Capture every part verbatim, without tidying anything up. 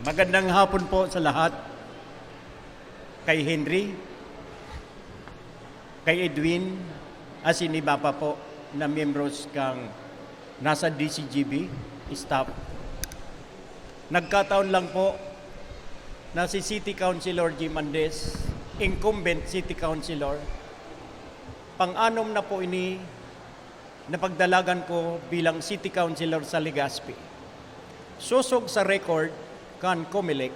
Magandang hapon po sa lahat. Kay Henry, kay Edwin, asin iba pa po na miyembros kang nasa D C G B staff. Nagkataon lang po na si City Councilor Jim Andes, incumbent City Councilor, pang-anom na po ini na pagdalagan ko bilang City Councilor sa Legazpi. Sosog sa record kan Comelec,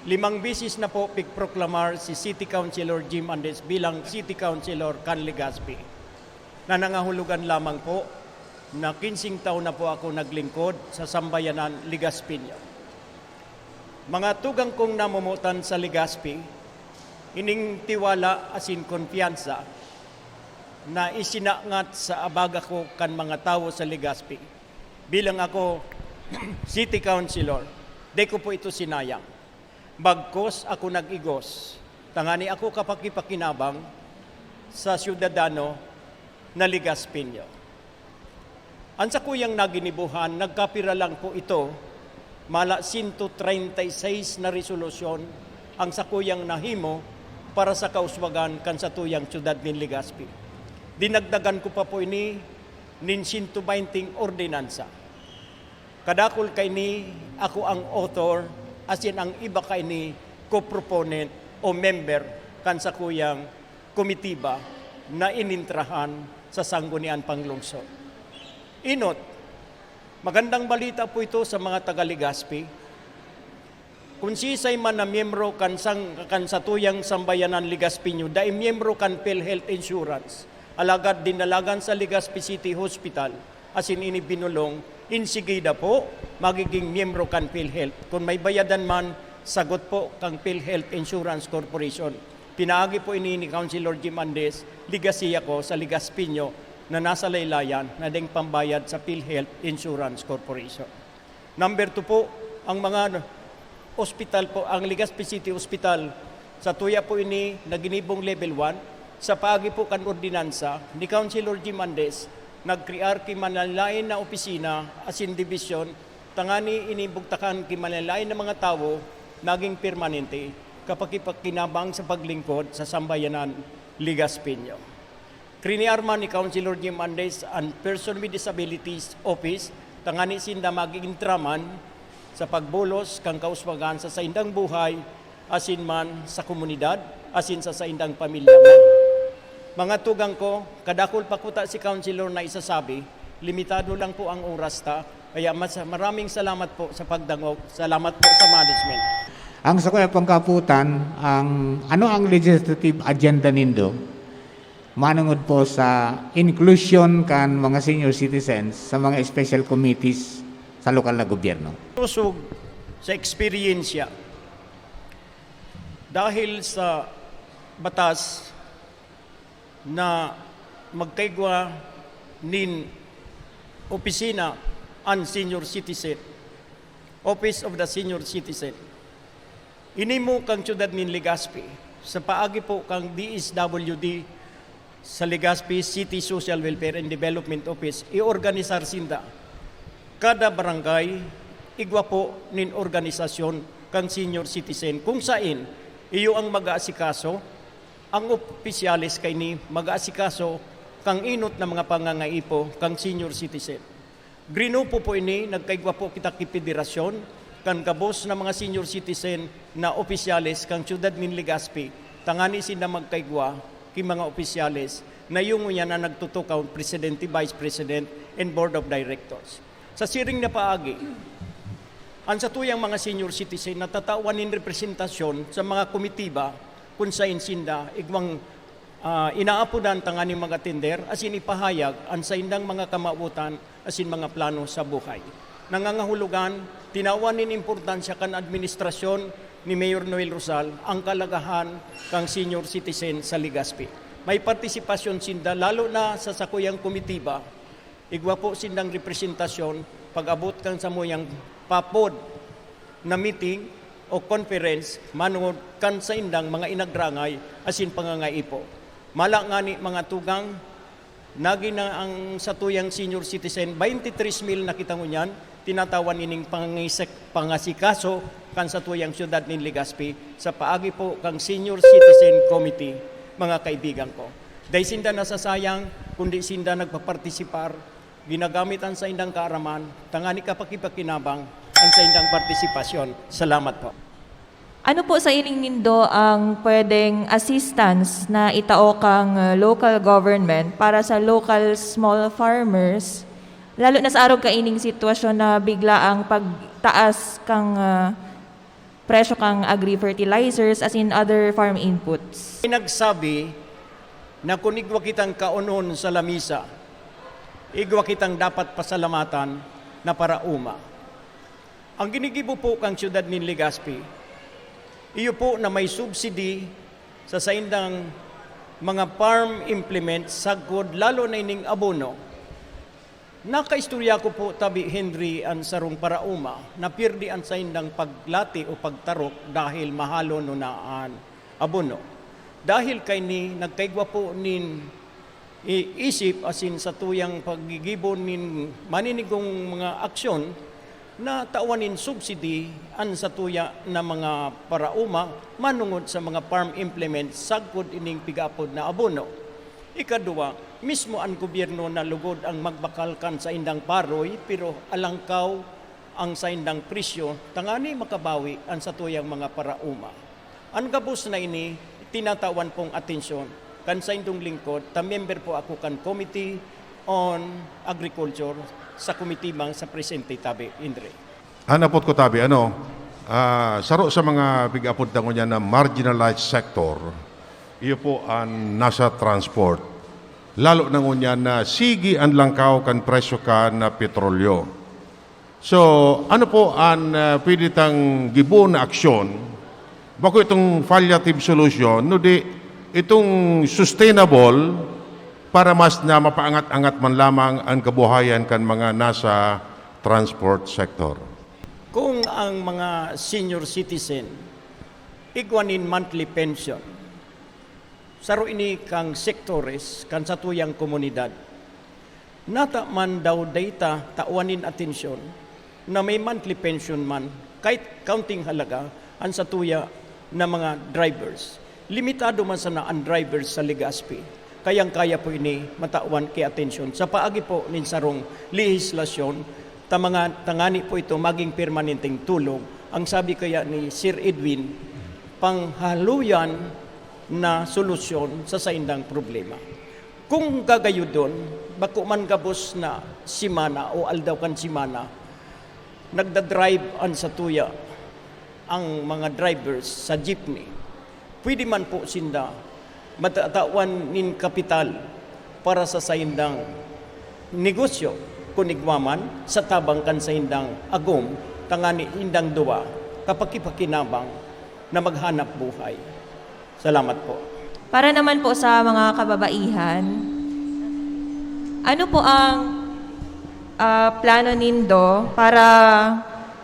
limang beses na po pigproklamar si City Councilor Jim Andes bilang City Councilor kan Legazpi, na nangahulugan lamang po na kinsing taon na po ako naglingkod sa sambayanan Legazpino. Mga tugang kong namomotan sa Legazpi, ining tiwala asin kumpiyansa na isinangat sa abaga ko kan mga tawo sa Legazpi. Bilang ako City Councilor, di ko po ito sinayang. Bagkos ako nag-igos, tangani ako kapakipakinabang sa syudadano na Legazpino. An sakuyang naginibohan, nagkapira lang po ito, mala sento treinta y seis na resolusyon ang sakuyang nahimo para sa kauswagan kan satuyang syudad nin Legazpi. Dinagdagan ko pa po ini nin sento benteng ordinansa. Kadakul kaini, ako ang author, asin ang iba kaini co-proponent o member kan sakuyang komitiba na inintrahan sa Sangguniang Panglungsod. Enot, magandang balita po ito sa mga taga Legazpi. Kun siisay man na miyembro kan sang-, kan satuyang sambayanan Legazpino, dai miyembro kan PhilHealth Insurance, alagad dinalagan sa Legazpi City Hospital, asin ini binulong, enseguida po magiging miyembro kan PhilHealth. Kun may bayadan man, sagot po kan PhilHealth Insurance Corporation. Pinaagi po ini ni Councilor Jim Andes, legacy ako sa Legazpino na nasa laylayan na daing pambayad sa PhilHealth Insurance Corporation. Number two po, ang mga ospital po, ang Legazpi City Hospital, satuya po ini na ginibong level one. Sa paagi po kan ordinansa ni Councilor Jim Andes, nagkrear ki manlaen-laen na opisina asin dibisyon, tangani ini bugtakan ki manlaen-laen na mga tawo naging permanente, kapakipakinabang sa paglingkod sa sambayanan Legazpino. Kriniar man ni Councilor Jim Andes an Person with Disabilities Office tangani sinda maging intraman sa pagbulos kan kauswagan sa saindang buhay asin man sa komunidad asin sa saindang pamilya man. Mga tugang ko, kadakul pa kuta si Councilor na isasabi, limitado lang po ang oras ta, kaya mas, maraming salamat po sa pagdangog. Salamat po sa management. Ang sakuya pang kaputan, ang, ano ang legislative agenda nindo manungod po sa inclusion kan mga senior citizens sa mga special committees sa lokal na gobyerno? Kusog sa eksperyensya, dahil sa batas na magkaigwa nin opisina an senior citizen, Office of the Senior Citizen. Ini mo kan siyudad nin Legazpi, sa paagi po kan D S W D sa Legazpi City Social Welfare and Development Office, iorganisar sinda. Kada barangay, igwa po nin organisasyon kan senior citizen, kung sain iyo ang mag-aasikaso, ang opisyales kaini mag-aasikaso kan enot na mga pangangaipo kan senior citizen. Grinupo po ini, nagkaigwa po kita ki federasyon kan gabos na mga senior citizen na opisyales kan siyudad nin Legazpi, tangani sinda magkaigwa ki mga opisyales na iyo ngunyan na nagtutukaw, presidente, vice president, and board of directors. Sa siring na paagi, an satuyang mga senior citizen natatawan nin representasyon sa mga komitiba kun sain sinda igwang, ah, inaapodan tanganing mag-atender asin ipahayag an saindang mga kamawotan asin mga plano sa buhay. Nangangahulugan, tinawan nin importansya kan administrasyon ni Mayor Noel Rosal ang kalagahan kan senior citizen sa Legazpi. May partisipasyon sinda, lalo na sa sakuyang komitiba, igwa po sindang representasyon pag-abot kan samuyang papod na meeting o conference manongod kan saindang mga inagrangay asin pangangaipo. Mala ngani, mga tugang, Nagi na ang satuyang senior citizen, twenty-three mil na kita ngunyan, tinatawan ining pangisik-, pangasikaso kan satuyang siyudad nin Legazpi sa paagi po kang Senior Citizen Committee, mga kaibigan ko. Dai sinda nasasayang, kundi sinda nagpapartisipar, ginagamit an saindang kaaraman, tangani kapakipakinabang an saindang partisipasyon. Salamat po. Ano po sa ining nindo ang pwedeng assistance na itao kang, uh, local government para sa local small farmers, lalo na sa arog kaining sitwasyon na bigla ang pagtaas kang, uh, presyo kang agri-fertilizers as in other farm inputs? Nagsabi na kun igwa kitang kaonon sa lamisa, igwa kitang dapat pasalamatan na paraoma. Ang ginigibo po kang siyudad nin Legazpi, iyo po na may subsidy sa saindang mga farm implements sagkod, lalo na ining abono. Nakaistorya ko po tabi, Henry, an sarong paraoma na pirdi an saindang paglati o pagtarok dahil mahalon na an abono. Dahil kaini, nagkaigwa po nin i-, isip asin satuyang paggigibo nin maninigong mga aksyon na tawan nin subsidy an satuya na mga paraoma manongod sa mga farm implements sagkod ining pigaapod na abono. Ikaduwa, mismo an gobyerno na lugod ang magbakal kan saindang paroy, pero alangkaw ang saindang presyo tangani makabawi an satuyang mga paraoma. An gabos na ini, tinatawan pong atensyon kan saindong lingkod, ta member po ako kan Committee on Agriculture sa komitimang sa presente tabi, Indre. An apot ko tabi, ano, ah, saro sa mga pig-apod ta ngunyan na marginalized sector, iyo po an nasa transport. Lalo na ngunyan na sige an langkaw kan presyo kan, ah, petrolyo. So, ano po an, ah, pwede tang gibohon na aksyon? Bako itong palliative solution, no di itong sustainable para mas na mapaangat-angat man lamang an kabuhayan kan mga nasa transport sector. Kung ang mga senior citizen igwa nin monthly pension, saro ini kang sektores kan satuyang komunidad. Nata man daw data tawan nin atensyon na may monthly pension man, kahit kaunting halaga, an satuya na mga drivers. Limitado man sana an drivers sa Legazpi. Kayang-kaya po ini matawan ki atensyon sa paagi po nin sarong lehislasyon, ta mga, tangani po ito maging permanenteng tulong. Ang sabi kaya ni Sir Edwin, panghaluyan na solusyon sa saindang problema. Kung gagayudon, bako man gabos na semana o aldaw kan semana, nagda-drive an satuya ang mga drivers sa jeepney. Pwede man po sinda matatawan nin kapital para sa saindang negosyo, kun igwa man, sa tabang kan saindang agom, tangani indang duwa kapakipakinabang na maghanap buhay. Salamat po. Para naman po sa mga kababaihan, ano po ang, ah, plano nindo para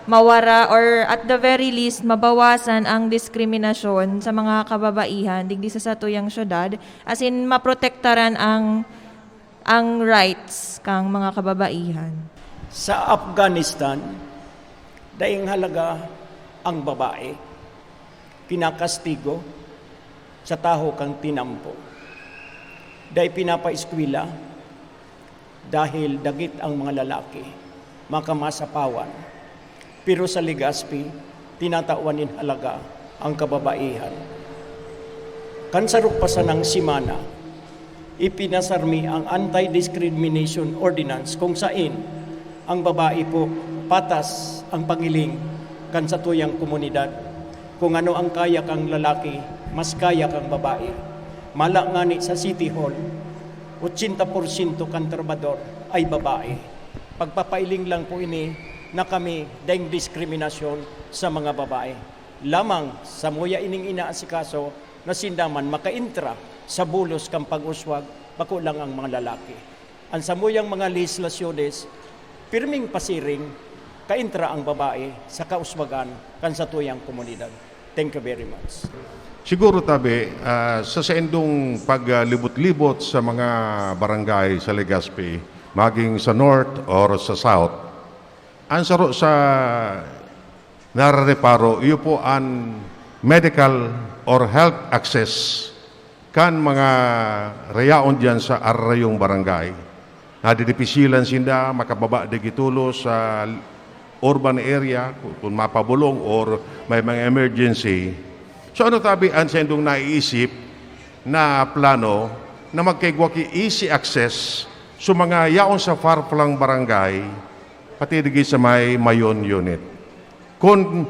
mawara or at the very least mabawasan ang diskriminasyon sa mga kababaihan digdi sa satuyang syudad, as in maprotektaran ang, ang rights kang mga kababaihan? Sa Afghanistan, daing halaga ang babae. Kinakastigo sa tahaw kan tinampo. Dai pinapaeskwela dahil dagit ang mga lalaki, makamasapawan. Pero sa Legazpi, tinatawan nin halaga ang kababaihan. Kan sarong pa sanang semana, ipinasar mi ang Anti-Discrimination Ordinance, kung sain ang babae po patas ang panghiling kan satuyang komunidad. Kung ano ang kaya kang lalaki, mas kaya kang babae. Mala ngani sa City Hall, ochenta porsyento kan trabahador ay babae. Pagpapailing lang po ini na kami daing diskriminasyon sa mga babae. Lamang samuya ining inaasikaso na sinda man makaentra sa bulos kan pag-uswag, bako lang ang mga lalaki. An samuyang mga lehislasyones, pirming pasiring, kaentra ang babae sa kauswagan kan satuyang komunidad. Thank you very much. Siguro, tabi, ah, sa saindong paglibot-libot sa mga barangay sa Legazpi, maging sa north or sa south, ang saro sa narareparo, iyo po an medical or health access kan mga rayaon diyan sa arayong barangay. Nadidipisilan sinda makababa digitulo sa urban area, kun, kun mapabolong or may mga emergency. So, ano tabi an saindong naiisip na plano na magkaigwa ki easy access sa mga yaon sa far-flung barangay, pati digdi sa may Mayon unit? Kun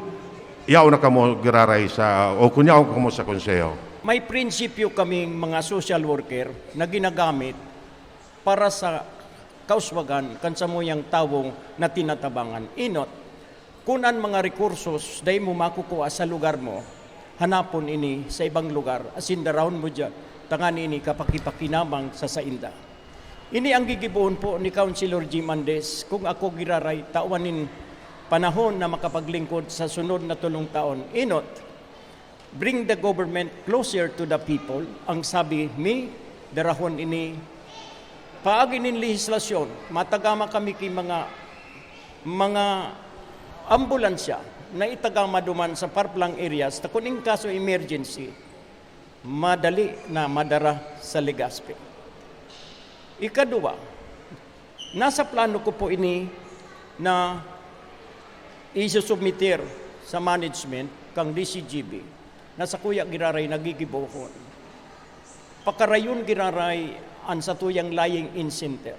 yaon na kamo giraray sa, o kun yaon kamo sa konseho. May prinsipyo kaming mga social worker na ginagamit para sa kauswagan kan samuyang tawong na tinatabangan. Enot, kun an mga rekursos dai mo makukuha sa lugar mo, hanapon ini sa ibang lugar, asin darahon mo diyan, tanganing ini kapakipakinabang sa sainda. Ini ang gigibohon po ni Councilor Jim Andes kung ako giraray tawan nin panahon na makapaglingkod sa sunod na tolong taon. Enot, bring the government closer to the people, ang sabi mi, darahon ini paagi nin lehislasyon, matagama kami ki mga, mga ambulansya na itagama duman sa far-flung areas, ta kun in kaso emergency, madali na madara sa Legazpi. Ikaduwa, nasa plano ko po ini na isusubmitir sa management kang D C G B na sakuya giraray nagigibohon. Pakarayon giraray an satuyang lying-in center,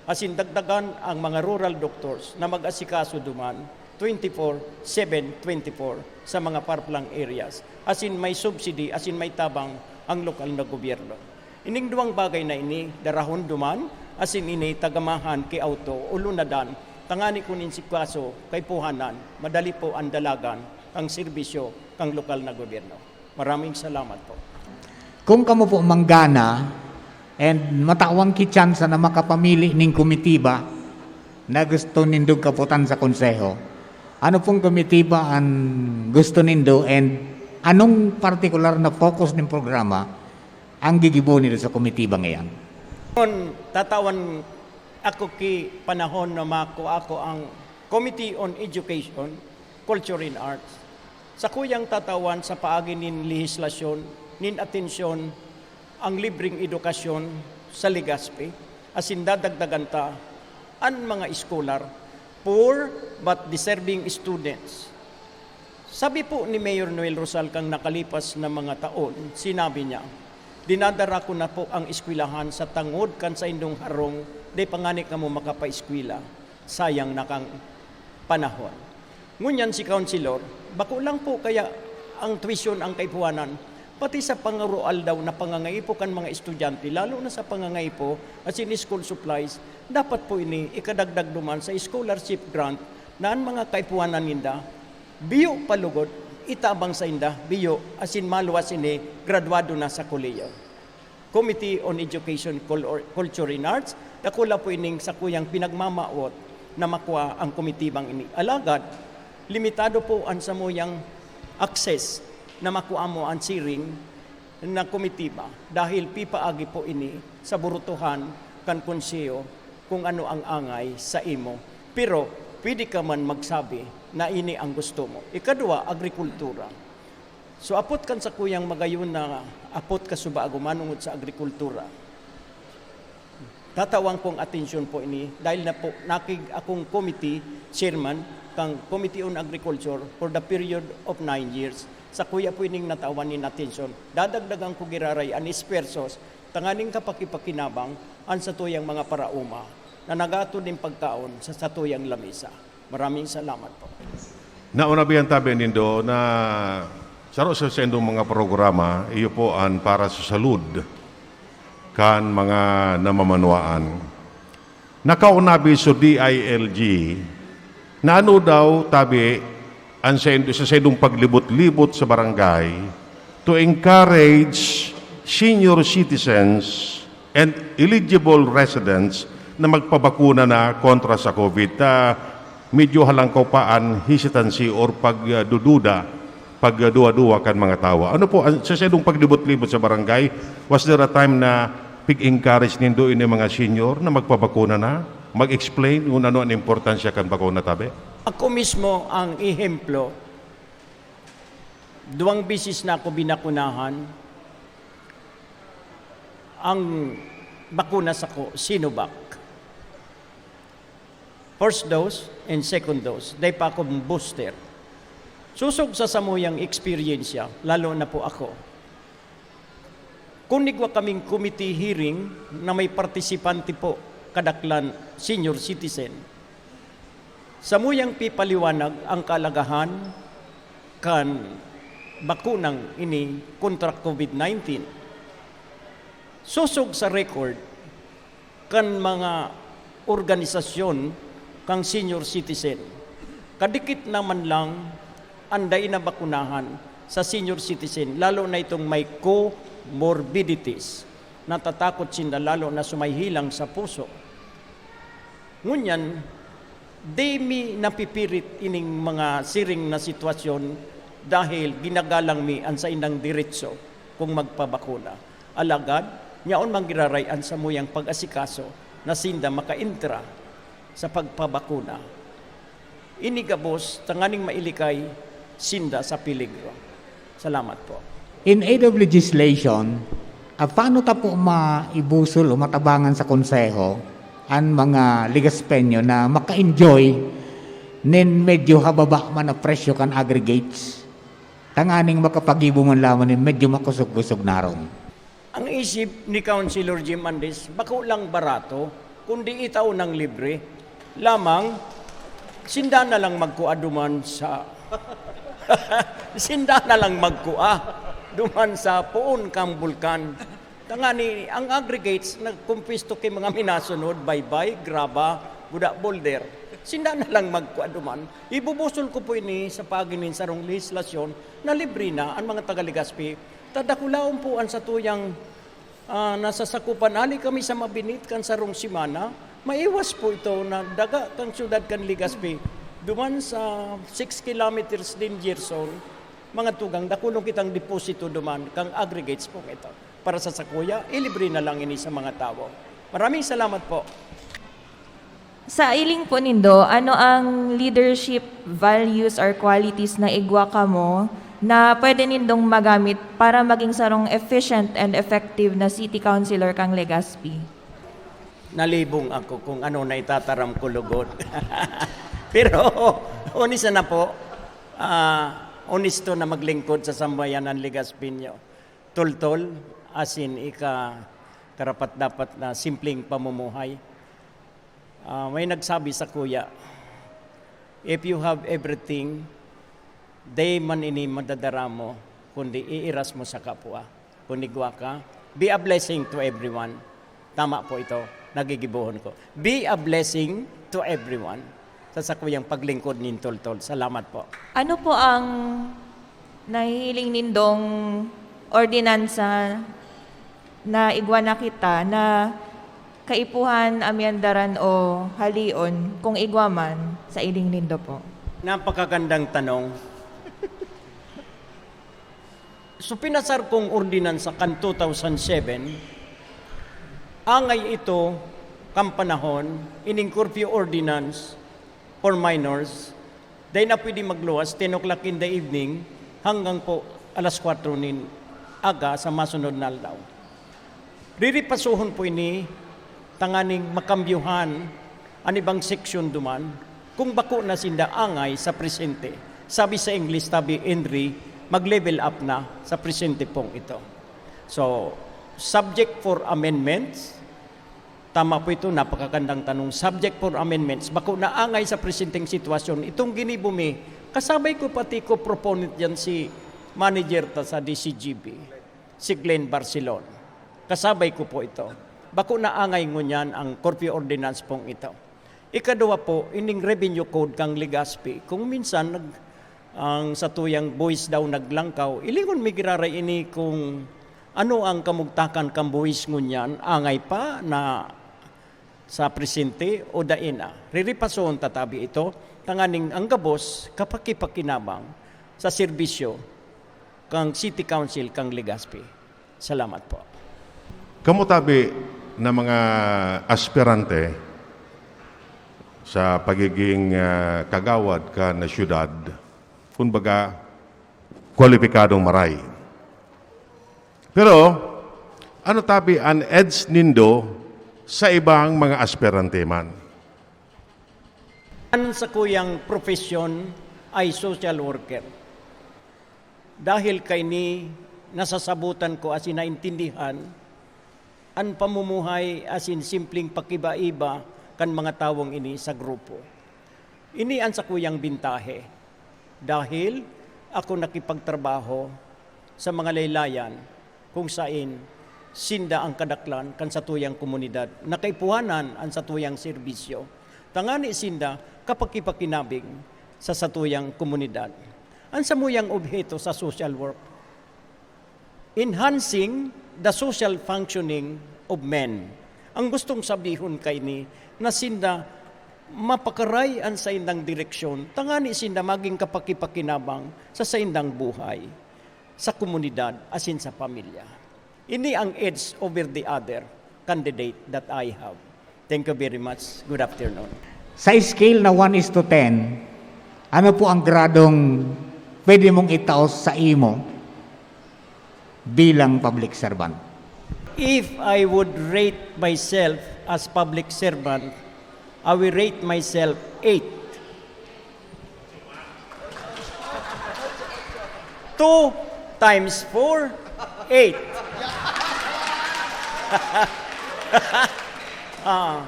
asin dagdagan ang mga rural doctors na mag-asikaso duman twenty-four seven twenty-four sa mga far-flung areas, asin may subsidy, asin may tabang ang lokal na gobyerno. Ining duwang bagay na ini, darahon duman, asin ini tagamahan ki auto o lunadan, tangani kun in si kaso kaipuhanan, madali po ang dalagan kan serbisyo kan lokal na gobyerno. Maraming salamat po. Kung kamo po manggana and matawan ki tsansa na makapamili ning komitiba na gusto nindong kaputan sa konseho, ano pong komitiba an gusto nindo and anong partikular na focus nin programa ang gigibo nindo sa komitiba ngayan? Kun tatawan ako ki panahon na makua ko ang Committee on Education, Culture and Arts, sakuyang tatawan sa paagi nin lehislasyon nin atensyon ang libreng edukasyon sa Legazpi, asin dadagdagan ta an mga eskolar, poor but deserving students. Sabi po ni Mayor Noel Rosal kang nakalipas na mga taon, sinabi niya, "Dinadara ko na po ang eskwelahan sa tangod kan saindong harong, dai pa ngani kamo makapaeskwela. Sayang na kang panahon." Ngunyan si Councilor, bako lang po kaya ang tuition ang kaipuhanan, pati sa pangaroaldaw na pangangaipo kan mga estudyante, lalo na sa pangangaipo asin school supplies, dapat po ini ikadagdag duman sa scholarship grant na an mga kaipuhanan ninda, biyo pa lugod, itabang sainda, biyo, asin maluwas ini, graduado na sa kolehiyo. Committee on Education, Cul-, Culture and Arts, dakula po ining sakuyang pinagmamawot na makua ang komitibang ini. Alagad, limitado po an samuyang access na makua mo an siring na komitiba dahil pipaagi po ini sa burutuhan kan konseho kung ano ang angay sa imo. Pero pwede ka man magsabi na ini ang gusto mo. Ikaduwa, agrikultura. So, apot kan sakuyang magayon na apot kasuba ako manungod sa agrikultura. Tatawan kong atensyon po ini dahil na po nakig akong committee chairman kang Committee on Agriculture for the period of nine years. Sakuya po ining natawan nin atensyon. Dadagdagan ko giraray an esfuerzos tanganing kapakipakinabang an satuyang mga paraoma na nagaatod nin pagkaon sa satuyang lamesa. Maraming salamat po. Nauna biyan tabi nindo na saro sa saindong mga programa, iyo po an para sa salud kan mga namamanwaan. Nakaunabi so D I L G na ano daw tabi an saindo, sa saindong paglibot-libot sa barangay to encourage senior citizens and eligible residents na magpabakuna na kontra sa COVID. Ah, medyo halangkaw pa an hesitancy or pagdududa pagduwa-duwa kan mga tawo. Ano po, an-, sa sadong paglibot-libot sa barangay, was there a time na pig-encourage nindo ini mga senior na magpabakuna na, mag-explain kung ano an importansya kan bakuna tabi? Ako mismo ang ehemplo. Duwang beses na ako binakunahan. Ang bakuna sako, Sinovac. First dose and second dose. Dai pa ako booster. Sosog sa samuyang eksperyensya, lalo na po ako. Kun igwa kaming committee hearing na may partisipante po, kadaklan senior citizen. Samuyang pipaliwanag ang kaalagahan kan bakunang ini kontra COVID nineteen. Sosog sa record kan mga organisasyon kan senior citizen, kadikit na man lang an dai nabakunahan sa senior citizen, lalo na itong may comorbidities. Natatakot sinda lalo na sa may hilang sa puso. Ngunyan, di mi napipirit ining mga siring na sitwasyon dahil ginagalang mi an saindang diretso kung magpabakuna. Alagad, nyaon man giraray an samuyang pag-asikaso na sinda makaentra sa pagpabakuna. Ini gabos tanganing mailikay sinda sa peligro. Salamat po. In aid of legislation, ah, paano ta po maibusol o matabangan sa Konseho an mga Legaspeño na maka-enjoy nin medyo hababa man na presyo kan aggregates, tanganing makapagibo man lamang nin medyo makosog-kosog na harong? Ang isip ni Councilor Jim Andes, bako lang barato, kundi itao nang libre. Lamang, sinda na lang magkua duman sa, sinda na lang magkua duman sa poon kang bulkan. Tangani, ang aggregates nagkumpisto ki mga minasunod, baybay, graba, guda, boulder. Sinda na lang magkua duman. Ibubusol ko po ini sa paagi nin sarong lehislasyon na libre na an mga taga Legazpi. Ta dakulaon po an satuyang, ah, nasasakupan. Hali kami sa Mabinit kan sarong semana, maiwas po ito na daga kan siyudad kan Legazpi, duman sa six kilometers din Gerson, mga tugang, dakulon kitang deposito duman kang aggregates pong ito. Para sa sakuya, ilibre na lang ini sa mga tawo. Maraming salamat po. Sa iling po nindo, ano ang leadership values or qualities na igwa kamo na pwede nindong magamit para maging sarong efficient and effective na city councilor kang Legazpi? Nalibong ako kung ano na itataram ko lugod. Pero, honest na po, ah, honesto na maglingkod sa sambayanan Legazpeño. Toltol, asin ika karapat-dapat na simpleng pamumuhay. Ah, may nagsabi sakuya, "If you have everything, di man ini madadara mo, kundi iiras mo sa kapwa." Kun igwa ka, be a blessing to everyone. Tama po ito, nagigibohon ko. Be a blessing to everyone sa sakuyang paglingkod nin toltol. Salamat po. Ano po ang nahihiling nindong ordinansa na igwa na kita na kaipuhan, amyandaran o halion, kung igwa man, sa iling nindo po? Napakagandang tanong. So, pinasar kong ordinansa kan two thousand seven, angay ito kan panahon, ining curfew ordinance for minors, dai na pwede magluwas ten o'clock in the evening hanggang po alas kwatro nin aga sa masunod na aldaw. Riripasohon po ini tanganing makambyuhan an ibang seksyon duman kung bako na sinda angay sa presente. Sabi sa English, tabi Henry, mag-level up na sa presente pong ito. So, subject for amendments, tama po ito, napakagandang tanong. Subject for amendments, bako na angay sa presenteng sitwasyon. Itong ginibo mi, kasabay ko pati ko proponent diyan si manager ta sa D C G B, si Glenn Barcelon. Kasabay ko po ito. Bako na angay ngunyan ang curfew ordinance pong ito. Ikaduwa po, ining revenue code kang Legazpi. Kung minsan nag-, ang satuyang buwis daw naglangkaw, ilingon mi giraray ini kung ano ang kamugtakan kan buwis ngunyan, angay pa na sa presente o dai na. Riripasohon ta tabi ito, tanganing ang gabos kapakipakinabang sa serbisyo kan City Council kan Legazpi. Salamat po. Kamo tabi na mga aspirante sa pagiging ah, kagawad kan syudad, kumbaga, kwalipikadong maray. Pero ano tabi an edge nindo sa ibang mga aspirante man? An sakuyang profesyon ay social worker. Dahil kaini, nasasabotan ko asin naintindihan an pamumuhay asin simpleng pakiba-iba kan mga tawong ini sa grupo. Ini an sakuyang bintahe, dahil ako nakipagtrabaho sa mga laylayan kung sain sinda ang kadaklan kan satuyang komunidad. Nakaipuhanan an satuyang serbisyo, tangani sinda kapakipakinabing sa satuyang komunidad. An samuyang obheto sa social work, enhancing the social functioning of men. Ang gustong sabihon kaini na sinda mapakaray an saindang direksyon, tangani sinda maging kapakipakinabang sa saindang buhay, sa komunidad, asin sa pamilya. Ini ang edge over the other candidate that I have. Thank you very much. Good afternoon. Sa scale na one is to ten, ano po ang gradong pwede mong itaos sa imo bilang public servant? If I would rate myself as public servant, I will rate myself eight. Two times four, eight. Ah,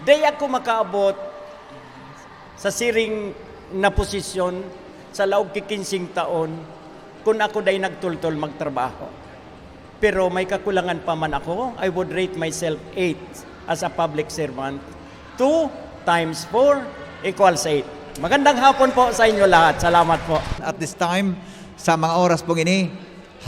di ako makaabot sa siring na posisyon sa laog ki kinsing taon kun ako dai nagtultol magtrabaho. Pero may kakulangan pa man ako, I would rate myself eight as a public servant. Two times four equals eight. Magandang hapon po sa inyo lahat. Salamat po. At this time, sa mga oras pong ini,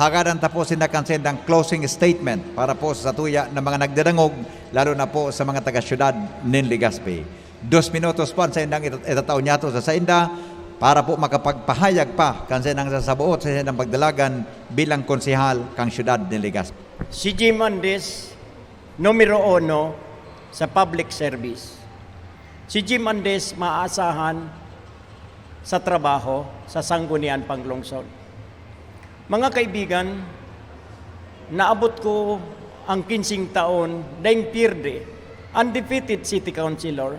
hagadan ta po sinda kan saindang closing statement para po sa satuya na mga nagdadangog, lalo na po sa mga taga-syudad nin Legazpi. Dos minutos po an saindang ita- itatao niyato sa sainda para po makapagpahayag pa kan saindang sasaboot sa saindang pagdalagan bilang konsehal kan syudad nin Legazpi. Si Jim Andes, numero uno sa public service. Si Jim Andes maaasahan sa trabaho sa Sangguniang Panglungsod. Mga kaibigan, naabot ko ang kinsing taon daing pierde, undefeated city councilor.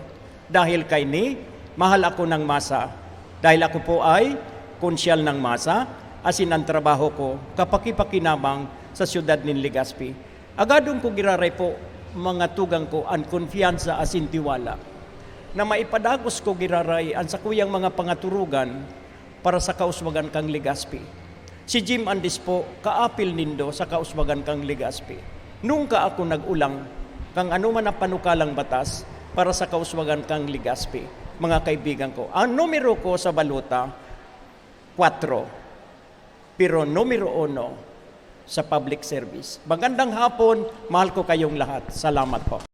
Dahil kaini, mahal ako ng masa. Dahil ako po ay konsyal ng masa, asin ang trabaho ko, kapakipakinabang sa siyudad nin Legazpi. Agadon ko giraray po, mga tugang ko, an kumpiyansa asin tiwala na maipadagos ko giraray an sakuyang mga pangaturugan para sa kauswagan kan Legazpi. Si Jim Andes po, kaapil nindo sa kauswagan kan Legazpi. Nunka ako nag-olang kan anoman na panukalang batas para sa kauswagan kan Legazpi, mga kaibigan ko. Ang numero ko sa balota, kwatro. Pero numero uno sa public service. Magandang hapon, mahal ko kayong lahat. Salamat po.